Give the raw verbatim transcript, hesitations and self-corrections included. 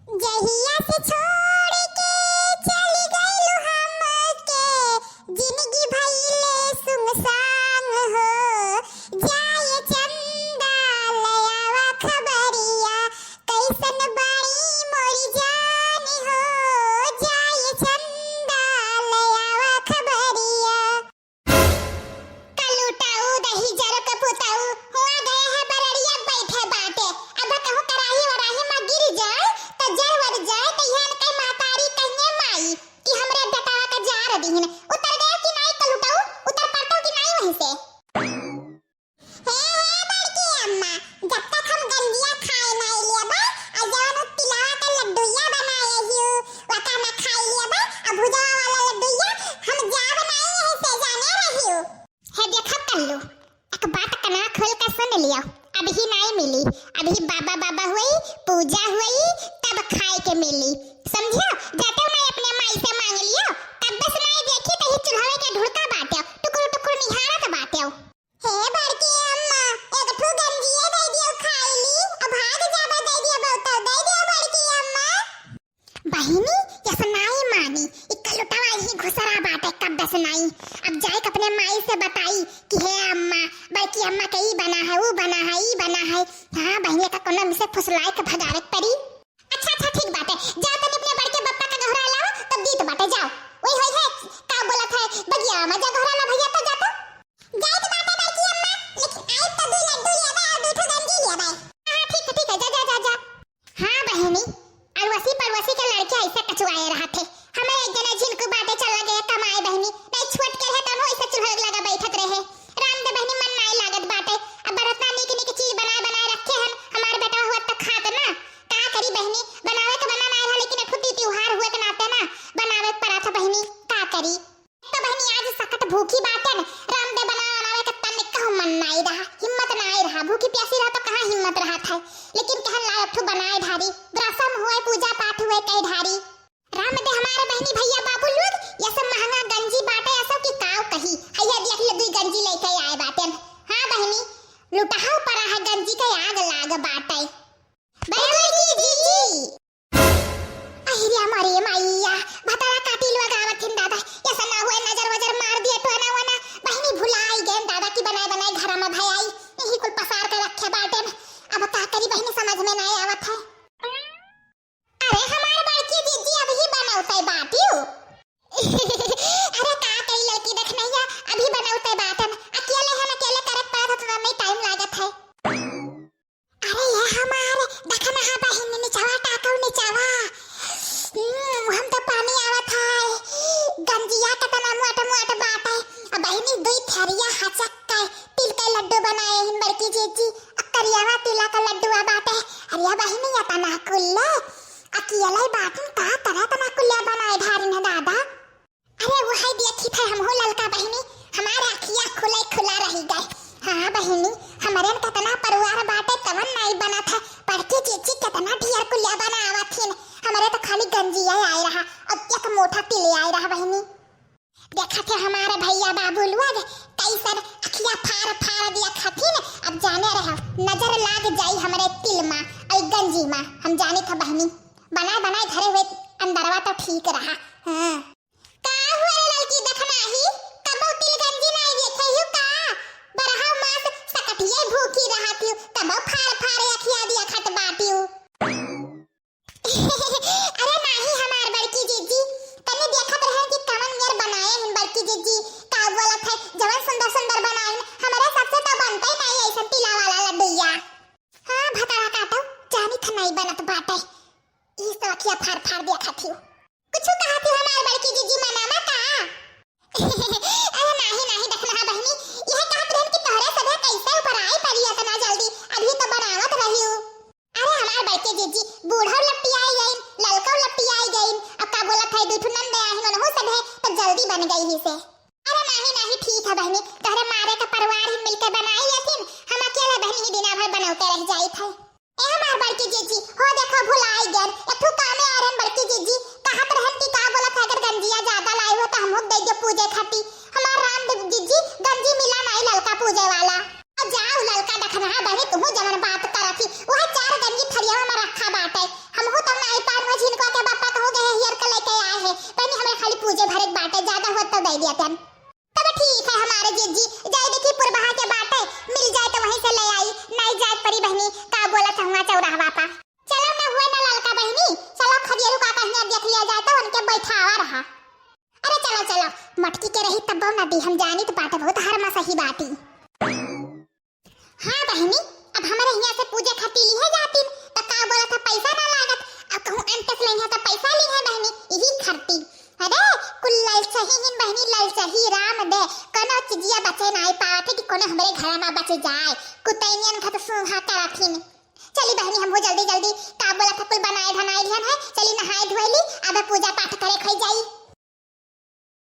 जहिया से छोड़ के चली गइलू हमके, जिंदगी भइले सुनसान हो। जाए चंदा ले आवा खबरिया, कैसन बाड़ी मोरी जान हो। जाए चंदा ले आवा खबरिया। कलुटाऊ दही जरो के पुताऊ, हुआ गए है बरड़िया बैठे बाटे। अब कहूँ कराही वराही में गिर जाए, त जर वर जाए, त यहाँ कई महतारी कहिए माई कि हमरे बेटवा का जार दिहिन। उतर गए कि नाई कलुटाऊ, उतर पड़तो कि नाई वहीं से। हे, हे बड़की अम्मा, जब तक हम गंजिया खाए नाई लेबा, आ जवन उ तिलवा के लड्डुइया बनाए हियो, वका ना खाए लेबा, आ भुजवा वाला लड्डुइया हम जाब नाई यहीं से जाने रहियो। हे देखा कल्लू, एक बात कना खोल के सुन लियो, अभी नाई मिली, अभी बाबा बाबा हुई, पूजा हुई, तब खाए के मिली, समझियो? जाते हो नाई अपने माई से मांग लियो, तब बस नाई देखी तो ही चूल्हा के ढुड़का बाटे, टुकुर टुकुर निहारत बाटे। हे बड़की अम्मा, एक ठो गंजिये दे दियो खाई ली, अब भाग जाबा दे दियो बहुत, दे दियो बड़की अम्मा। बहिनी, यस नाई मानी, ई कलुटवा ही घुसरा बाटे कब दस नाई। अब जाए के अपने माई से बताई कि हे अम्मा, बड़की अम्मा के ई बना है, ऊ बना है, ई बना है। हाँ, बहिनी का कोनो में से फुसलाए के भगावे के पड़ी। अच्छा, अच्छा, ठीक बाटे, जा तनी अपने बड़के बप्पा का गहरा लाओ, तब दीत बाटे, जाओ। वही होई है, का बोलत है, बगिया में जा गहरा ला भैया, तो जा तो। जाइत बाटे बड़की अम्मा, लेकिन आइब त दुई लड्डू लियाबे और दुई ठो गंजी लियाबे। हाँ, ठीक है, ठीक है, जा, जा, जा, जा। हाँ बहिनी, अड़वसी पड़वसी के लड़के ऐसे कचुआए रहत है। हमें एक जने झिनकू बाटे चला गए कमाए बहिनी, नहीं छोट के रहे तनो ऐसे चूल्हा लगा बैठत रहे। राम दे बहिनी मन नाई लागत बाटे, अब बरतना नीक नीक चीज बनाए बनाए रखे हन, हमार बेटा हुआ त खात ना। का करी बहिनी, बनावे के बना नाई रहा, लेकिन एक ठो ती त्योहार हुए के नाते ना बनावे के पड़ा था बहिनी, का करी। तो बहिनी आज सकट भूखी बाटेन, रामदेव बनावे बनावे के तनिक कहूँ मन नाई रहा, हिम्मत नाई रहा, भूखी प्यासी रहा तो कहाँ हिम्मत रहत है, लेकिन कहन ला एक ठो बनाए ढारी, रसम हुए, पूजा पाठ हुए, कई ढारी। रामदेव हमारे बहिनी भैया बाबू लोग, ये सब महंगा गंजी बाटे, ऐसा कि काव कही, हैया देख ले दुई गंजी लेके आए बाटेन। हाँ बहिनी, लुटहाऊ पड़ा है गंजी के आग लाग बाटे। बड़की जीजी। अहिरे मोरे मइया, भतरा काटी लोग आवत हिन दादा, ऐसा ना हुए नजर वजर मार दिए टोना वोना, बहिनी भुलाई गए दादा की बनाए बनाए घर में भयाई, यही कुल पसार के रखे बाटे। अब का करी बहिनी समझ में ना आवत है। अरे हमार बड़की जीजी अभी बनौते बाटियो। अरे का करी लड़की देख नैया, अभी बनौते बाटन, अकेले हम अकेले करत पारत तो नहीं टाइम लागत है। अरे ये हमार, देखा ना हा बहिन निचवा टाकौ निचवा। हम्म, मुहम तो पानी आवत है। गंजिया केतना मोट मोट बाटे। अब बहिनी दुई थरिया हचक के तिल के लड्डू बनाए हिन बड़की जीजी। अब करियावा तिला का लड्डुआ बाटे। अरे बहिनी एतना कुल्ले। अकियले बाटिन का तरह तना कुल्ले बनाए ढारिन है दादा। अरे वो है देखी थे हमहू ललका बहिनी, हमार अखिया खुले खुला रही गए। हाँ बहिनी, हमरे में केतना परिवार बाटे, कवन नाई बनत है। बड़की जीजी केतना ढेर कुलिया बनावत हिन, हमरे तो खाली गंजिया आए रहा, अब एक मोटा तिले आए रहा बहिनी। देखा थे हमारे भैया बाबू लोग कैसन अखिया फार फार दिया खाथिन, अब जाने रहो नजर लाग जाई हमरे तिल मा और गंजी मा, हम जानी था बहिनी। बनाए बनाए धरे हुए अंदरवा तो ठीक रहा। हाँ। का हुआ रे ललकी, देखना ही, कबो तिल गंजी नाई देखे हियो का? बरहा मास सकटिये भूखी रहत हियो, तबो फार फार अखिया दिया खत बाटियो। अरे नाही हमार बड़की जीजी, तनी देखत रहन कि कवन नियर बनाए हन बड़की जीजी, का बोलत है, जवन सुंदर सुंदर बनाए हन, हमरे सबसे तो बनते नाई ऐसन तिला वाला लड्डुइया। हाँ, भतरा काटो, जानी था नाई बनत बाटे, ई तो अखिया फार फार दिया खाती हूँ। कुछ कहा थी हमार बड़की जीजी मना मत आ। अरे नाही, नाही, देखना हा बहिनी, यह कहत रहन कि तोहरे सभे कैसे ऊपर आई पड़ी इतना जल्दी, अभी तो बनावत रही हूँ। अरे हमार बड़की जीजी, बूढ़ो लपटियाई गईन, ललको लपटियाई गईन, अब का बोलत है, दू ठो नंद आहिन, उनहु सभे तो जल्दी बन गई ही से। अरे नाही, नाही, ठीक है बहिनी, तोहरे मारे का परिवार ही मिलके बनाई लेकिन हम अकेले बहिनी ही दिना भर बनौते रह जाई थे। ए हमार बड़की जीजी, हो देखो भुलाई गन, एक ठो कामे आ रहन बड़की जीजी, कहत रहन कि का बोलत है, अगर गंजिया ज्यादा लाई हो तो हमहू दे दे पूजे खाती। हमार राम दे-, जीजी, गंजी मिला नाई ललका पूजे वाला। आ जाओ ललका डखना बहिनी, तुहू जवन बात करत ही, वह चार गंजी थरिया में रखा बाटे, हमहू तो नाई पान हाँ बहिनी, अब हमरे हियाँ से पूजे खातिर लिहे जातिन, त का बोलत ह पैसा ना लागत, अब कहूँ अंटे से लइहे त पैसा लिहे बहिनी, इही खातिर। अरे, कुल ललचही हिन बहिनी, ललचही राम दे, कोनो चिजिया बचे नाई पावत है कि कोनो हमरे घर मा बचे जाए, कुतैनियन खत सूंघा करत हिन। चली बहिनी, हमहू जल्दी जल्दी का बोलत ह कुल बनाए धनाए लिहन है, चली नहाए धोए ली, अब पूजा पाठ करे खोई जाई।